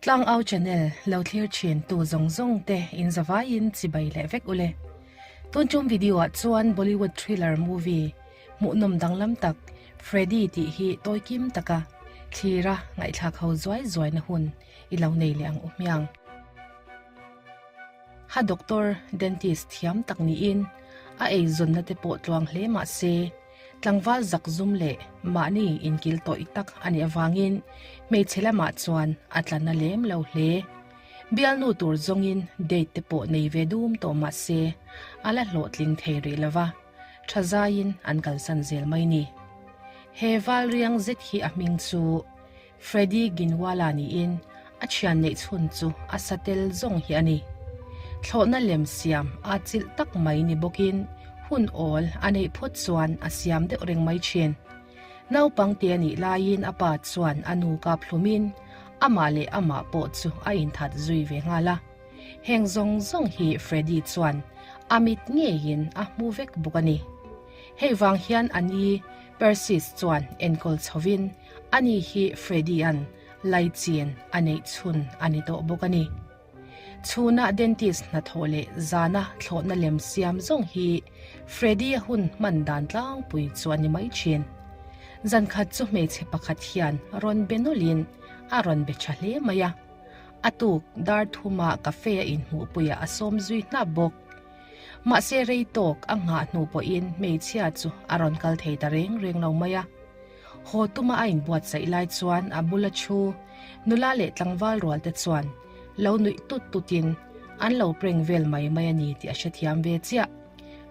Tlangau channel lo thlir thin tu zawng zawng te in zavaiin chibai leh vek ule. Tun tum video ah chuan Bollywood thriller movie hmuhnawm danglam tak Freddy tih hi tawi kim taka thlira ngaihthlak ho zuai zuai na hun i lo nei leh ang u hmiang. Ha doctor, dentist thiam tak niin a eizawnna te pawh tluang hle mah se, Tlangval zakzum leh mahni inkil tawih tak a nih avangin hmeichhe lamah chuan a tla na lem lo hle. Bialnu tur zawngin date te pawh nei ve dum tawh mah se a la hlawhtling thei rih lo va, tha zaiin an kalsan zel mai ni. He val riang zet hi a hming chu Freddy Ginwala niin a thian neih chhun chu a sa tel zawng hi a ni. Thlawhna lem siam a chilh tak mai ni bawkin hun awl a neih phawt chuan a siam deuh reng mai thin. Naupang te a nih laiin a pa chuan a nu kap hlumin amah leh amah pawh chu a inthat zui ve nghal a. Heng zawng zawng hi Freddy chuan a mit ngeiin a hmu vek bawk a ni. Hei vang hian a ni Persis chuan enkawl chhovin Ani hi Freddy-a'n laichin a neih chhun a ni tawh bawk a ni. Chhuna dentist hnathawh leh zana thlawhna lem siam zawng hi Freddy-a hun hman dan tlangpui chu a ni mai thin. Zan khat chu hmeichhe pakhat hian rawn be nawlhin a rawn be tha hle mai a. A tuk dar thuma cafe-a inhmuhpuiah a sawm zui hnap bawk. Mahse rei tawk a nghah hnu pawhin hmeichhia chu a rawn kal thei ta reng reng lo mai a. Haw tuma a inbuatsaih lai chuan a bula thu nula leh tlangval rual te chuan lo nuih tut tutin an lo prank vel mai mai a ni tih a hrethiam ve chiah.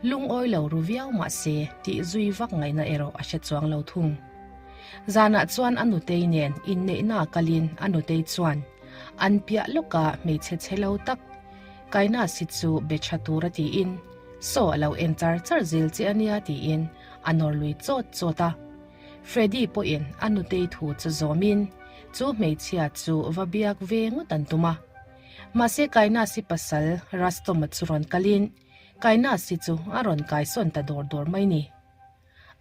Lungawi lo ru viau mah se tih zui vak ngaihna erawh a hre chuang lo thung. Zanah chuan a nutei nen inneihna kalin a nutei chuan an piah lawka hmeichhe chhe lo tak Kainasi chu be tha tura tiin saw a lo en char char zel che a nia tiin a nawr lui chawt chawt a. Freddy pawhin a nutei thu chu zawmin chu hmeichhia chu va biak ve ngawt an tum a. Mahse Kainasi pasal Rastoma chu rawn kalin Kainasi chu a rawn kaisawn ta dawr dawr mai ni.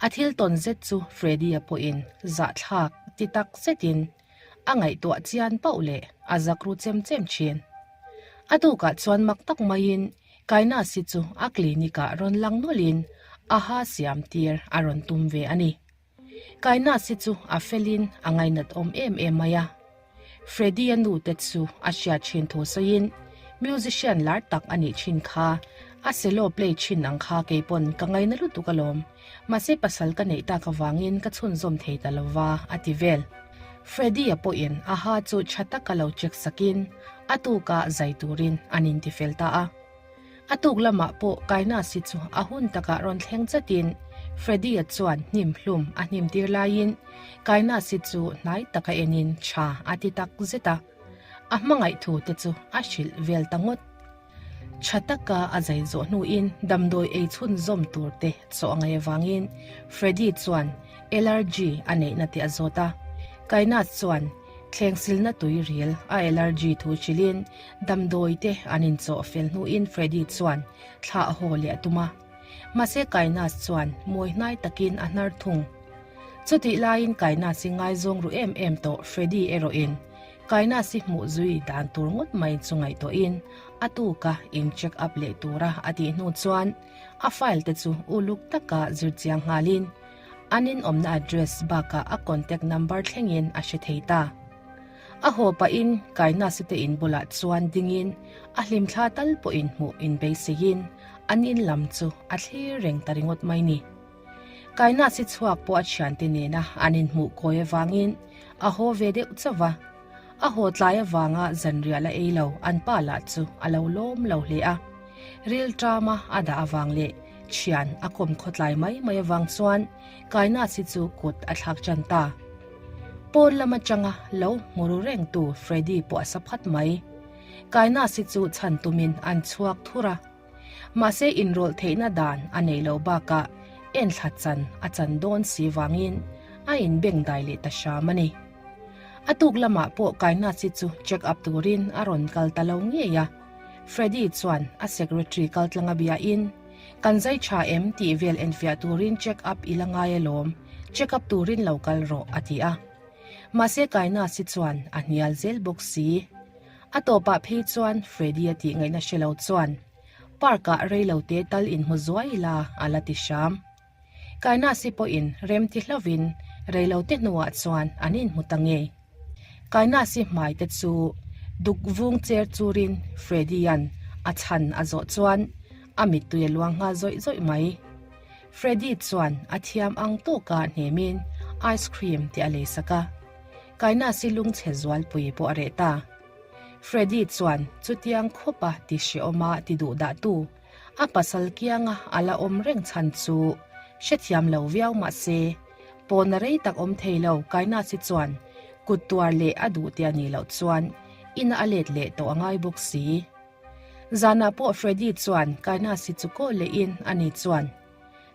A thil tawn zet chu Freddy-a pawhin zahthlak ti tak zetin a ngaihtuah chian pauh leh a zak ru chem chem thin. A tukah chuan mak tak maiin Kainasi chu a clinic-ah rawn lang nawlhin a ha siam tir a rawn tum ve a ni. Kainasi chu a felin a ngainat awm em em mai a. Freddy-a nu te chu a hriat thin thu sawiin musician lar tak a nih thin kha, a cello play thin ang kha keipawn ka ngaina lutuk alawm, mahse pasal ka neih tak avangin ka chhunzawm thei ta lova a ti vel. Freddy-a pawhin a ha chu tha taka lo check sakin a tuka zai turin an intifel ta a. A tuk lamah pawh Kainasi chu a hun takah rawn thleng chatin Freddy-a chuan hnim hlum a hnim tir laiin Kainasi chu hnai taka enin tha a ti tak zet a, a hmangaih thu te chu a hrilh vel ta ngawt. Tha taka a zai zawh hnuin damdawi ei chhunzawm tur te chaw a ngaih avangin Freddy chuan allergy a neihna te a zawt a, Kainas chuan thleng silna tui ril a allergy thu hrilhin damdawi te an inchawh fel hnuin Freddy chuan thla a haw leh a tum a. Mahse Kainas chuan mawi hnai takin a hnar thung. Chutih laiin Kainas-i ngaizawng ru em em tawh Freddy erawhin Kainasi hmuh zui dan tur ngawt mai chu ngaihtuahin a tuka in check up leh tura a tih hnu chuan a file te chu uluk taka zir chiang nghalin an inawmna address bakah a contact number thlengin a hre thei ta. A haw pahin Kainasi te in bulah chuan dingin a hlimthla tal pawhin hmuh inbeiseiin an in lam chu a thlir reng ta ringawt mai ni. Kainasi chhuak pawh a thiante nena an inhmuh kawi avangin a haw ve deuh chauh va. A haw tlai avanga zanriah la ei lo an pa lah chu a lo lawm lo hle a. Ril tama a dah avang leh thian a kawm khawtlai mai mai avang chuan Kainasi chu kut a thlak tan ta. Pawn lam atanga lo hmu ru rengtu Freddy pawh a sa phat mai. Kainasi chu chhan tumin an chhuak thur a. Mahse inrawlh theihna dan a neih loh bakah enthla chan a chan dawn si vangin a inbengdai leh ta hram a ni. A tuk lamah pawh Kainasi chu check up turin a rawn kal ta lo ngei a. Freddy chuan a secretary kaltlanga biain, Kan zai tha em tih vel enfiah turin check up i la ngai alawm, check up turin lo kal rawh a ti a. Mahse Kainasi chuan a hnial zel bawk si. A tawpah phei chuan Freddy-a tih ngaihna hre lo chuan park-ah reilote tal inhmu zuai ila a la ti hram. Kainasi pawhin rem ti hlovin reilote hnuah chuan an inhmu ta ngei. Kainasi hmai te chu duk vung cher churin Freddy-a'n a chhan a zawh chuan a mittui a luang nghal zawih zawih mai. Freddy chuan a thiam ang tawka hnemin ice cream te a leisak a. Kainasi lungchhe zualpui pawh a reh ta. Freddy chuan chutiang khawpa ti hrehawma ti duh dahtu a pasal kianga a la awm reng chhan chu hrethiam lo viau mah se, pawna rei tak awm thei lo Kainasi chuan kut tuar leh a duh te a nih loh chuan ina a let leh tawh a ngai bawk si. Zanah pawh Freddy chuan Kainasi chu kaw lehin ani chuan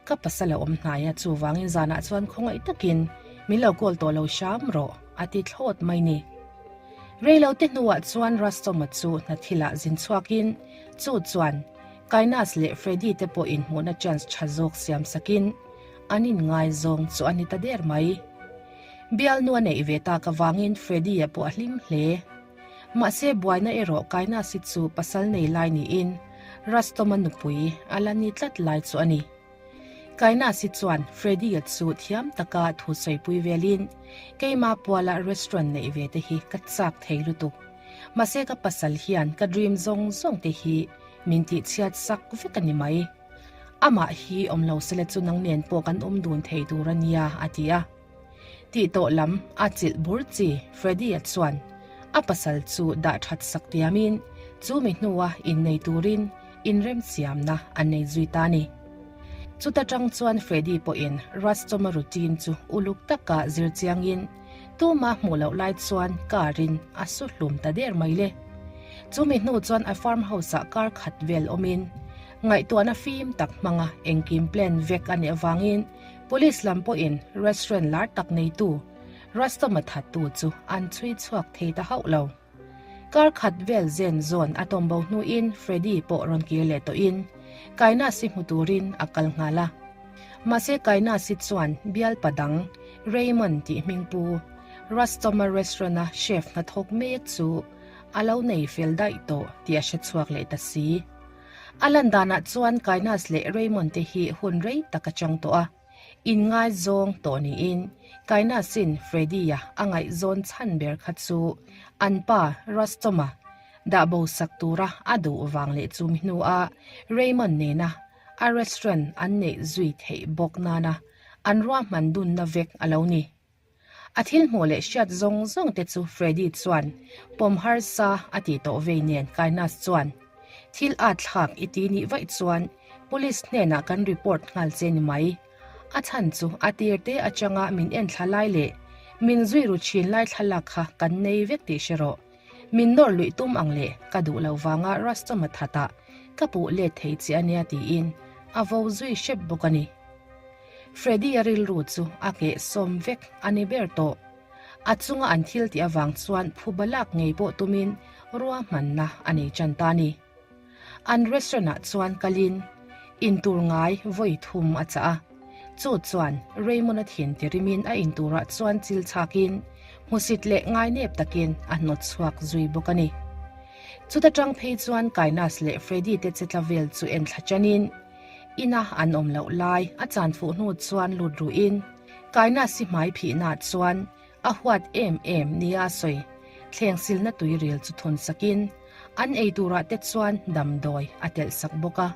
Ka pasal a awm hnai a, chuvangin zanah chuan khawngaih takin min lo call tawh lo hram rawh, a ti thlawt mai ni. Reilote hnuah chuan Rastoma chu hna thilah zin chhuakin chu chuan Kainas leh Freddy te pawh inhmuhna chance tha zawk siam sakin an inngaizawng chu a ni ta der mai. Bialnu a neih ve tak avangin Freddy-a pawh a hlim hle. Mahse buaina erawh Kainasi chu pasal nei lai niin Rastoma nupui a la ni tlat lai chu a ni. Kainasi chuan Freddy-a chu thiam taka thu sawipui velin, Keima puala restaurant neih ve te hi ka chak thei lutuk. Mahse ka pasal hian ka dream zawng zawng te hi min tihchhiat sak vek a ni mai. Amah hi awm lo sela chu nang nen pawh kan awm dun thei tur a nia, a ti a. Tih tawh lam a chilh bur chi Freddy-a chuan a pasal chu dah that sak tiamin chu mi hnua innei turin inremsiamna a nei zui ta a ni. Chuta tang chuan Freddy pawhin Rastoma routine chu uluk taka zir chiangin tuma hmuh loh lai chuan car-in a su hlum ta der mai le. Chu mi hnu chuan a farm house-ah car khat vel awmin ngaihtuahna fim tak hmanga engkim plan vek a nih avangin Police lam pawhin restaurant lar tak neitu Rastoma thattu chu an chhui chhuak thei ta hauh lo. Kar khat vel zen zawn a tawm bo hnuin Freddy pawh rawn kir leh tawhin Kainasi hmu turin a kal nghal a. Mahse Kainasi chuan bialpa dang Raymond tih hmingpu Rastoma restaurant-a chef hnathawk mek chu a lo nei fel daih tawh tih a hre chhuak leh ta si. A lan danah chuan Kainas leh Raymond te hi hun rei tak a chang tawh a, inngaizawng tawh niin Kainas-in Freddy-a a ngaihzawn chhan ber kha chu an pa Rastoma dah bo sak tura a duh vang leh chumi hnua Raymond nena a restaurant an neih zui theih bawk nana an ruahman dunna vek a lo ni. A thil hmuh leh hriat zawng zawng te chu Freddy chuan pawm harsa a tih tawh vei nen Kainas chuan, Thil at thlak i ti nih vaih chuan Police hnenah kan report nghal che ni mai. A chhan chu a tir te atanga min en thla lai leh min zui ru thin lai thlalak kha kan nei vek tih hre rawh. Min nawr luih tum ang leh ka duh lo vanga Rastoma thatah ka puh let thei che a nia tiin a vo zui hrep bawk a ni. Freddy-a rilru chu a keh sawm vek a ni ber tawh. A chunga an thil tih avang chuan phuba lak ngei pawh tumin ruahmanna a nei tan ta a ni. An restaurant-ah chuan kalin intur ngai vawi thum a chah a. Chu chuan Raymond-a thin tirimin a inturah chuan chil chhakin hmusit leh ngainep takin a hnawt chhuak zui bawk a ni. Chuta tang phei chuan Kainas leh Freddy te che tla vel chu enthla chanin, Ina an awm loh lai a chan fuh hnu chuan lut ruhin Kaina si hmai phihna chuan a huat em em nia a sawi. Thleng silna tuiril chu thawn sakin an ei turah te chuan damdawi a telh sak bawk a.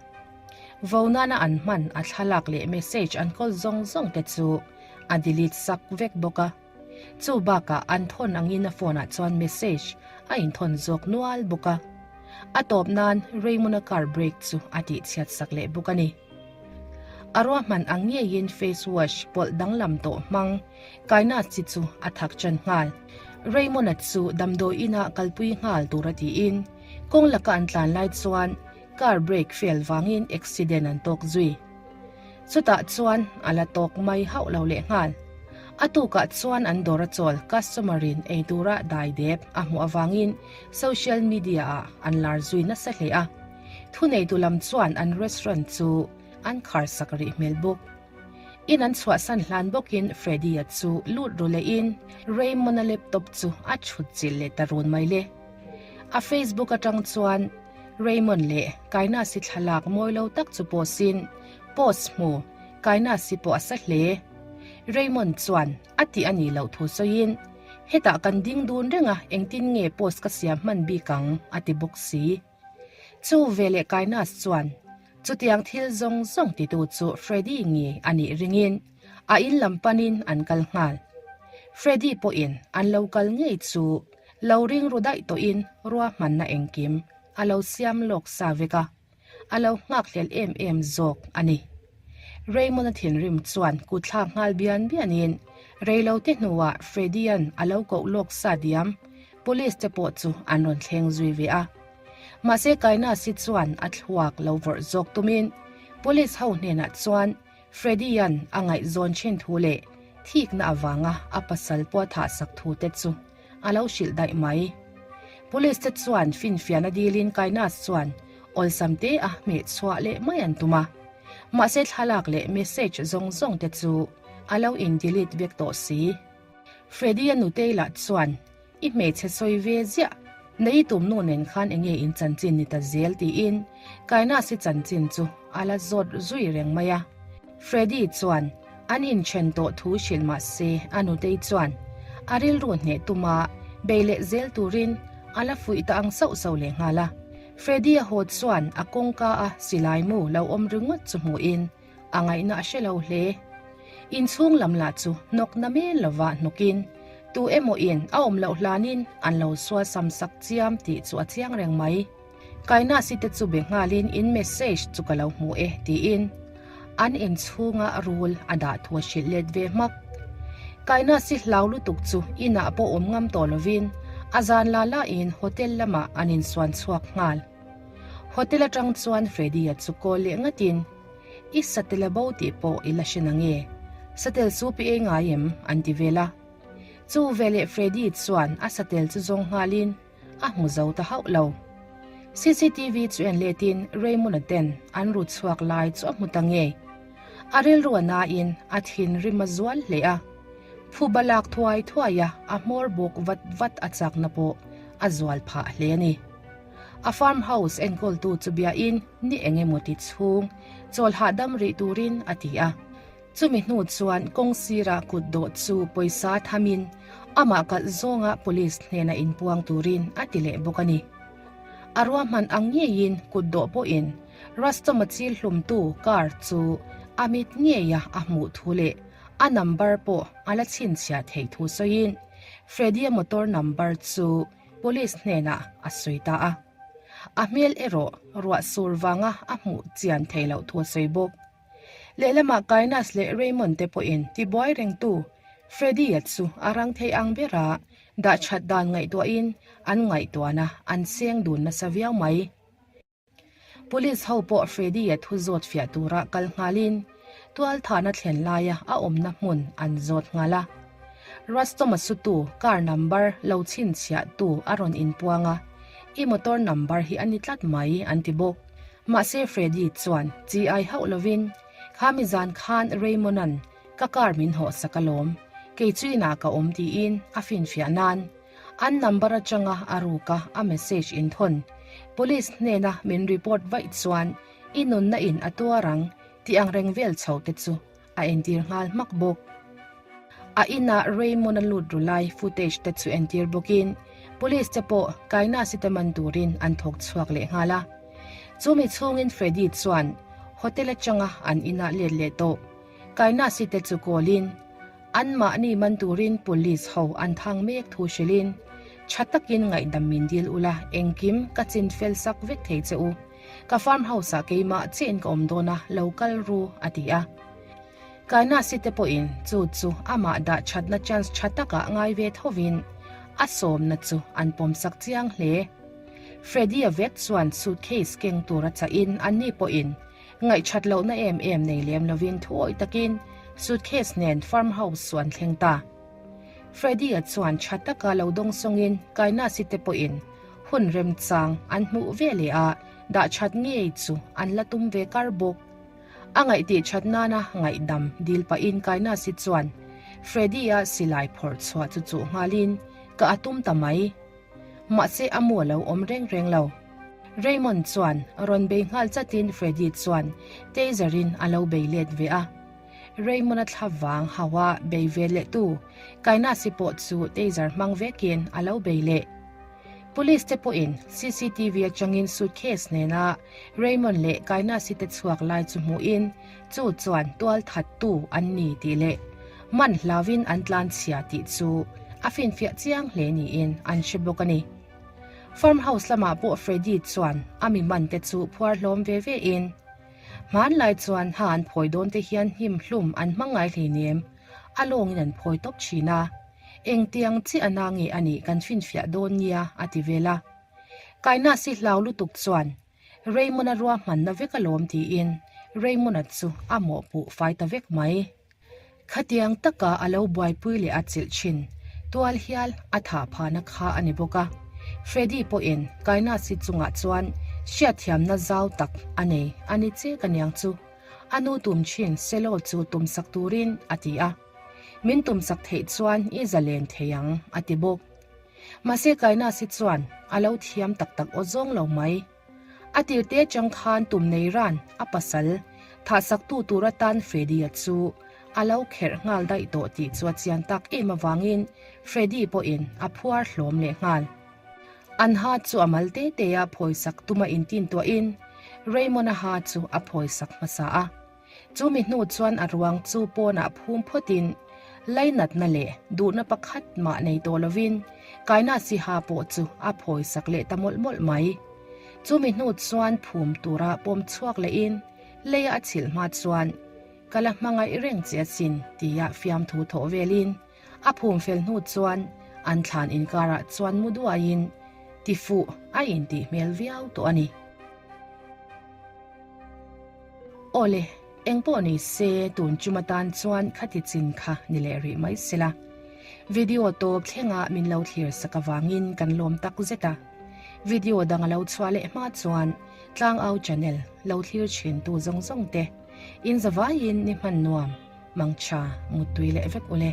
Vo nana an hman a thlalak leh message an kawl zawng zawng te chu a delete sak vek bawk a. Chu bakah an thawn angin a phone ah chuan message a inthawn zawk nual bawk a. A tawp nan Raymond-a car brake chu a tihchhiat sak leh bawk a ni. A ruahman ang ngeiin face wash pawlh danglam tawh hmang Kaina chi chu a thak ṭan nghal. Raymond-a chu damdawi inah kalpui nghal tur a tiin kawng laka an tlan lai chuan car brake fail vangin accident an tawk zui. Chutah chuan a la tawk mai hauh lo leh nghal. A tukah chuan an dawr a chawl customer in ei tura dai dep a hmuh avangin social media ah an lar zui nasa hle a. Thuneitu lam chuan an restaurant chu an khar sak rih hmel bawk. In an chhuahsan hlan bawkin Freddy-a chu lut ru lehin Raymond-a laptop chu a chhut chilh leh ta run mai le. A Facebook atang chuan Raymond leh Kainasi thlalak mawi lo tak chu post in, post hmu Kainasi pawh a sa hle. Raymond chuan a tih a nih loh thu sawiin, Hetah kan ding dun reng a, engtin nge post ka siam hman bik ang? a ti bawk si. Chu veleh Kainas chuan chutiang thil zawng zawng titu chu Freddy nge a nih ringin a in lam panin an kal nghal. Freddy pawhin an lo kal ngei chu lo ring ru daih tawhin ruahmanna engkim a lo siam lawk sa vek a, a lo nghakhlel em em zawk a ni. Raymond-a thinrim chuan kutthlak nghal bian bianin reilote hnuah Freddy-a'n a lo koh lawk sa diam Police te pawh chu an rawn thleng zui ve a. Mahse Kainasi chuan a thluak lo vawrh zawk tumin Police ho hnenah chuan Freddy-a'n a ngaihzawn thin thu leh thikna avanga a pasal pawh a thahsak thu te chu a lo hrilh daih mai. Police te chuan finfiahna dilin Kainas chuan awlsam te a hmeh chhuah leh mai an tum a. Mahse thlalak leh message zawng zawng te chu a lo in delete vek tawh si. Freddy-a nutei lah chuan, I hmeichhe sawi ve ziah, nei i tum nu nen khan enge in chanchin ni ta zel tiin Kainasi chanchin chu a la zawt zui reng mai a. Freddy chuan an inthen tawh thu hrilh mah se a nutei chuan a rilru hneh tuma bei leh zel turin a la fuih ta ang sauh sauh leh nghal a. Freddy-a haw chuan a kawngka a silai mu lo awm ringawt chu hmuhin A ngaihna a hre lo hle. Inchhung lam lah chu hnawk na men lova hnawkin tu emaw in a awm loh hlanin an lo sual sam sak chiam tih chu a chiang reng mai. Kainasi te chu be nghalin in message chu ka lo hmu e tiin an inchhunga rul a dah thu a hrilh let ve hmak. Kainasi hlau lutuk chu inah pawh awm ngam tawh lovin a zan la lain hotel lamah an insuan chhuak nghal. Hotel atang chuan Freddy-a chu call leh ngatin, I satel a bo tih pawh i la hre nange? Satel chu pi ei ngai em? an ti vel a. Chu veleh Freddy chuan a satel chu zawng nghalin a hmu zo ta hauh lo. CCTV chu en letin Raymond-a ten an ru chhuak lai chu a hmu ta ngei. A rilru a nain a thinrim a zual hle a. Phuba lak thuai thuai a a hmawr bawk vat vat a chakna pawh a zual phah hle a ni. A farm house enkawltu chu biain ni eng emaw ti chhung chawl hahdam rih turin a ti a. Chumi hnu chuan kawng sirah kut dawh chu pawisa thamin amah kalh zawnga police hnena inpuang turin a ti leh bawk a ni. A ruahman ang ngeiin kut dawh pawhin Rustom-a chil hlumtu car chu a mit ngeia a hmuh thu leh a number pawh a la chhinchhiah theih thu sawiin Freddy-a motor number chu Police hnenah a sawi ta a. A hmel erawh ruah sur vanga a hmuh chian theih loh thu a sawi bawk. Lehlamah Kainas leh Raymond te pawhin tibuai rengtu Freddy-a chu a rang thei ang bera dah that dan ngaihtuahin an ngaihtuahna an seng dun nasa viau mai. Police ho pawh Freddy-a thu zawt fiah tura kal nghalin tualthahna thlen laia a awmna hmun an zawt nghal a. Rustom-a sutu car number lo chhinchhiahtu a rawn inpuang a, I motor number hi a ni tlat mai an ti bawk. Mahse Freddy chuan chi ai hauh lovin, Kha mi zan khan Raymond-a'n ka car min hawhsak alawm, kei chu inah ka awm tiin a finfiah nan An number atanga a ruka a message inthawn. Police hnena min report vaih chuan i nunna in a tuar ang tih ang reng vel chho te chu a entir nghal hmak bawk. A inah Raymond a lut ru lai footage te chu entir bawkin police te pawh Kainasi te man turin an thawk chhuak leh nghal a. Chumi chhungin Freddy chuan hotel atanga an inah let leh tawh Kainasi te chu call in Anmahni man turin police ho an thang mek thu hrilhin, Tha takin ngaihdam min dil ula, engkim ka chin fel sak vek thei che u. Ka farm house ah keimah chiahin ka awm dawn a, lo kal ru, a ti a. Kainasi te pawhin chu chu amah dah thatna chance tha takah ngai ve thovin a sawmna chu an pawmsak chiang hle. Freddy-a vek chuan suitcase keng tura chahin anni pawhin Ngaihṭhat lohna em em nei lem lovin thuawih takin suitcase nen farm house chu an thleng ta. Freddy-a chuan ṭha taka lo dawng sawngin Kainasi te pawhin hun remchang an hmuh ve leh a, dah ṭhat ngei chu an la tum ve kar bawk. A ngaihtih ṭhat nana ngaihdam dil pahin Kainasi chuan Freddy-a silai phawrh chhuah chu chuh nghalin ka a tum ta mai. Mahse a mu a lo awm reng reng lo. Raymond chuan rawn bei nghal chatin Freddy chuan taser in a lo bei let ve a. Raymond-a thla vang hauha bei ve leh tu Kainasi pawh chu taser hmang vekin a lo bei leh. Police te pawhin cctv atangin suitcase nena Raymond leh Kainasi te chhuak lai chu hmuhin chu chuan tual thattu an ni tih leh man hlauvin an tlanchhia tih chu a finfiah chiang hle niin an hre bawk a ni. Farm house lamah pawh Freddy chuan a mi man te chu phuar hlawm ve ve in hmanlai chuan ha an phawi dawn te hian hnim hlum an hmang ngai hleinem a lawngin an phawi tawp thin a, engtiang chiah a na nge a nih kan finfiah dawn nia a ti vel a. Kainasi hlau lutuk chuan Raymond-a ruahmanna vek alawm tiin Raymond-a chu a mawhpuh fai ta vek mai. Khatiang taka a lo buaipui leh a chilh thin tual hial a thah phahna kha a ni bawk a. Freddy pawhin Kainasi chungah chuan hriatthiamna zau tak a nei a ni che ka niang chu. A nu tum thin Selo chu tumsak turin a ti a. Min tumsak theih chuan i zalen thei ang a ti bawk. Mahse Kainasi chuan a lo thiam tak tak aw zawng lo mai. A tirte atang khan tum nei ran a pasal thahsaktu tur atan Freddy-a chu a lo kherh nghal daih tawh tih chu a chian tak em avangin Freddy pawhin a phuar hlawm leh nghal. An ha chu a mal te te a phawisak tuma intintuahin Raymond-a ha chu a phawisak hmasa a. Chumi hnu chuan a ruang chu pawnah phum phawtin lainatna leh duhna pakhat mah nei tawh lovin Kaina Siha pawh chu a phawisak leh ta mawlh mawlh mai. Chumi hnu chuan phum tura pawm chhuak lehin leia a chhilh hma chuan Ka la hmangaih reng che asin tia fiamthu thawh velin a phum fel hnu chuan an thlan inkarah chuan mu duaiin tifuh a intih hmel viau tawh a ni. Awle, engpawh ni se tun chum atan chuan khati chin kha ni leh rih mai sela. Video tawp thlenga min lo thlir sak avangin kan lawm tak zet a. Video dang a lo chhuah leh hma chuan Tlangau channel lo thlir thin tu zawng zawng te in zavaiin ni hman nuam, mangtha, muttui leh vek ule.